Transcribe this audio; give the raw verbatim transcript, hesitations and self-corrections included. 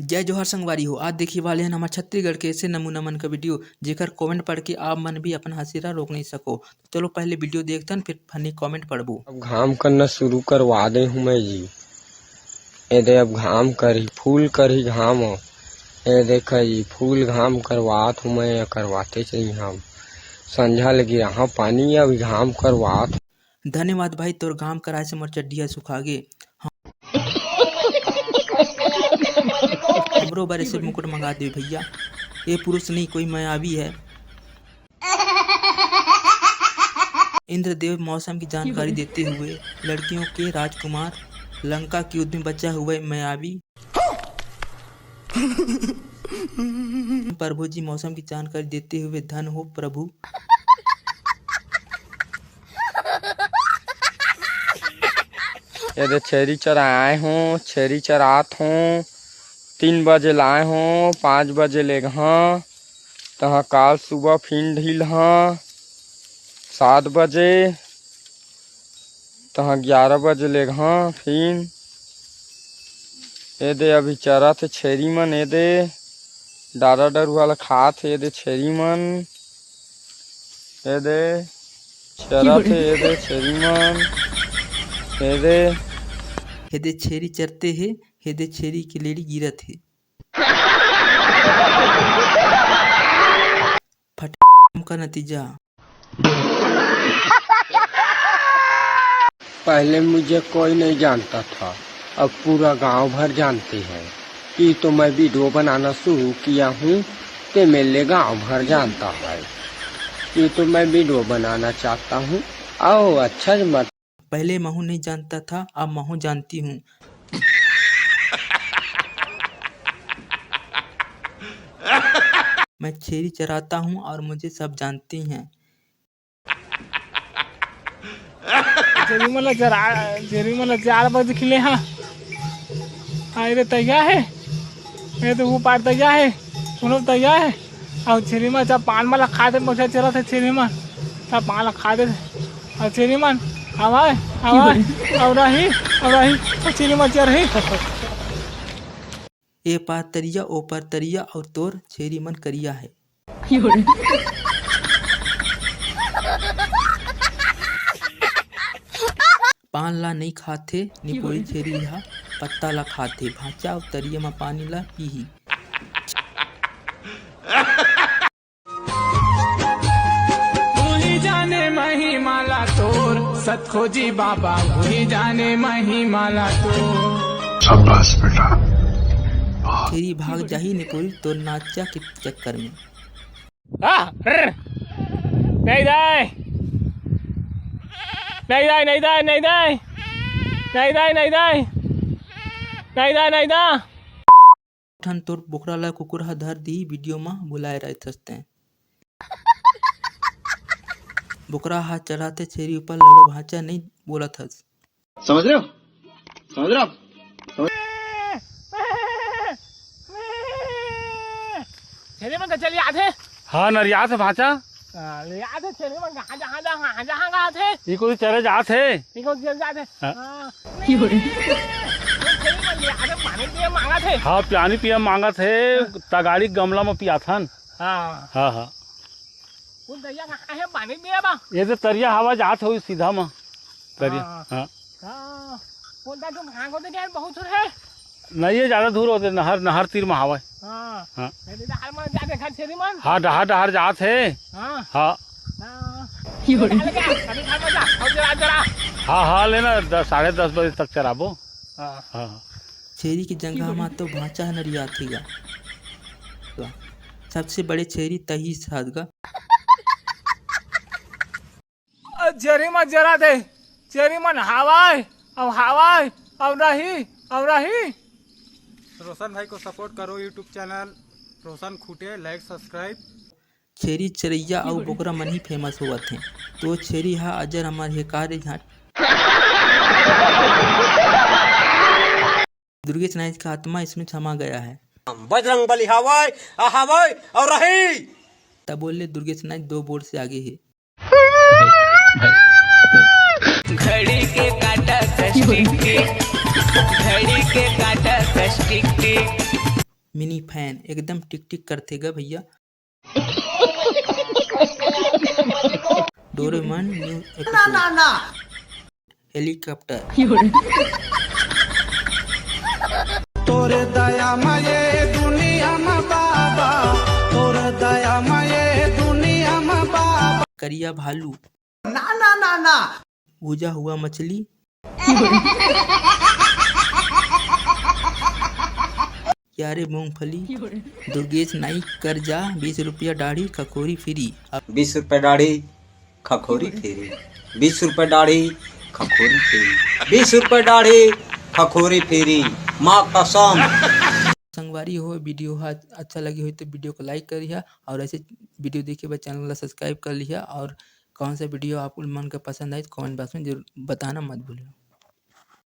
जय जोहार संगवारी हो, आज देखे वाले हन हमर छत्तीसगढ़ के ऐसे नमूना मन का वीडियो, जेकर कमेंट पढ़ के आप मन भी अपन हंसी ला रोक नहीं सको। तो चलो पहले वीडियो देखथन, फिर फनी कमेंट पढ़बो। अब घाम करना शुरू करवा दे हूँ मैं जी। ए दे अब घाम करही, फुल करही घाम। ए देख जी, फुल घाम करवात हूँ मैं, या करवाते चाहिए हम। संझा लगी रहा पानी, अभी घाम करवात। धन्यवाद भाई, तोर घाम कराए से मोर चड्डिया सुखा गे। हाँ। हमरो बर ऐसे मुकुट मंगा दे भैया। ये पुरुष नहीं, कोई मायावी है। इंद्रदेव मौसम की जानकारी देते हुए, लड़कियों के राजकुमार, लंका की युद्ध में बचा हुआ मायावी। प्रभु जी मौसम की जानकारी देते हुए, धन हो प्रभु। ये दे छेरी चराए हूँ, छेरी चरात हूँ। तीन बजे लाए हूँ, पाँच बजे लेगहा। तहाँ काल सुबह फिन ढील हाँ, सात बजे। तहाँ ग्यारह बजे लेगहा फिन। ए दे अभी चरत हे छेरी मन, ए दे डारा डरुआ ला खात हे, ए दे छेरी मन, ए दे चरत हे, ए दे छेरी मन, ए दे। हे दे छेरी चरते हे, हे दे छेरी के लेड़ी गिरत हे। फट का नतीजा। पहले मुझे कोई नहीं जानता था, अब पूरा गांव भर जानते हैं। ये तो मैं वीडियो बनाना शुरू किया हूँ, ते मेरे गांव भर जानता है। ये तो मैं वीडियो बनाना चाहता हूँ। आओ, अच्छा मत। पहले महू नहीं जानता था, अब महू जानती हूँ। मैं छेरी चराता हूँ और मुझे सब जानती हैं। छेरी मन ला चरा, छेरी मन ला चार बजे खिले हा। हाँ, ये तो तैयार है, ये तो वो पार तैयार है, सुनो तैयार है। अउ छेरी मन सब पान मन ला खाथे, मोछा चलत हे छेरी मन, सब पान ला खाथे। अउ छेरी मन, हवाए, हवाए, अउ रही, अउ रही, अउ छेरी मन चरही। ए पार तरिया, ओ पार तरिया, अउ तोर छेरी मन करिया हे। पान ला नइ खाथे निपोरी छेरी हा, पत्ता ला खाथे। भांचा अउ तरिया म पानी ला पीही। तूही जाने महिमा ला तोर, सतखोजी बाबा, तूही जाने महिमा ला तोर। शाबाश बेटा। छेरी भाग जाही निपोरी तोर नाचा के चक्कर में। आ, रर। नहीं दाई। नहीं दाई, नहीं दाई, नहीं दाई। नहीं दाई, नहीं दाई। नहीं दाई, नहीं दा। ठन तोर बोकरा ला कुकुर ह धर दी, वीडियो म बुलाए रहिथस तें। बोकरा ह चढ़ाथे छेरी ऊपर, लौड़ा भांचा नहीं बोलत हस। समझ रहे हो? समझ रहे हो आप? छेरी मन का चल आथे। हाँ, नरियाथे भांचा। हाँ, ले आथे छेरी मन, कहाँ, जहाँ, जहाँ, कहाँ, जहाँ, कहाँ थे? ई कोई चरे जात हे। ई कोई चरे जात हे। हाँ। हाँ। छेरी मन ले आथे, पानी पिए मांगत हे। हाँ, पानी पिए मांगत हे, हाँ। तगाड़ी गमला में पियाथन। हाँ। हाँ, हाँ। वो तरिया कहाँ हे, पानी पिए बा? ये तो तरिया हवा जात होई सीधा में। तरिया, हाँ। हाँ। हाँ। वो दा तो भांग होते क्या बहुत दूर है? नहीं, ये ज्यादा दूर होते, नहर, नहर तीर में हवा। हाँ। हाँ। ये तो डहार में जा देखा छेरी मन। हाँ, डहार, डहार जात हे। हाँ। हाँ। हाँ। ये डाल क्या? अभी घर में जा, और जरा, जरा। हाँ, हाँ, लेना, दस, साढ़े दस बजे तक चराबो। हाँ। हाँ, हाँ। छेरी के जंघा म तो भांचा ह नरियाथे गा। सबसे बड़े छेरी तही साध गा। अ, छेरी मन जरा दे, छेरी मन हवाए, अब हवाए, अब रही, अब रही। रोशन भाई को सपोर्ट करो, YouTube चैनल रोशन खूंटे, लाइक, सब्सक्राइब। छेरी चरइया अउ बोकरा मन ही फेमस होवत हे। तो छेरी हा अजर अमर हे का रे झांट। दुर्गेश नाइज का आत्मा इसमें समा गया है। बजरंग बली हवाए, आ हवाए, अउ रही। तब बोले दुर्गेश नाइज दो बोर्ड से आगे है। घड़ी के काटा कस टिक टिक, घड़ी के काटा कस टिक टिक। मिनी फैन एकदम टिक टिक करथे ग भैया। Doraemon new episode. हेलीकॉप्टर। तोरे दया म ये दुनिया म बाबा, तोरे दया म ये दुनिया म बाबा। करिया भालू। ना, ना, ना, ना। भुजा हुआ मछली। क्या रे मूंगफली? दुर्गेश नाइक कर जा, बीस रुपया दाढ़ी, खखोरी फ्री। अब बीस रुपया दाढ़ी, खखोरी फ्री। बीस रुपया दाढ़ी, खखोरी फ्री। बीस रुपया दाढ़ी, खखोरी फ्री। माँ कसम। संगवारी हो, वीडियो हा अच्छा लगी होही तो वीडियो को लाइक करिहा और ऐसे वीडियो देखे बर चैनल ला सब्सक्राइब कर लिहा और कौन सा वीडियो आप मन के पसंद आए तो कमेंट बॉक्स में जरूर बताना मत भूलिहा।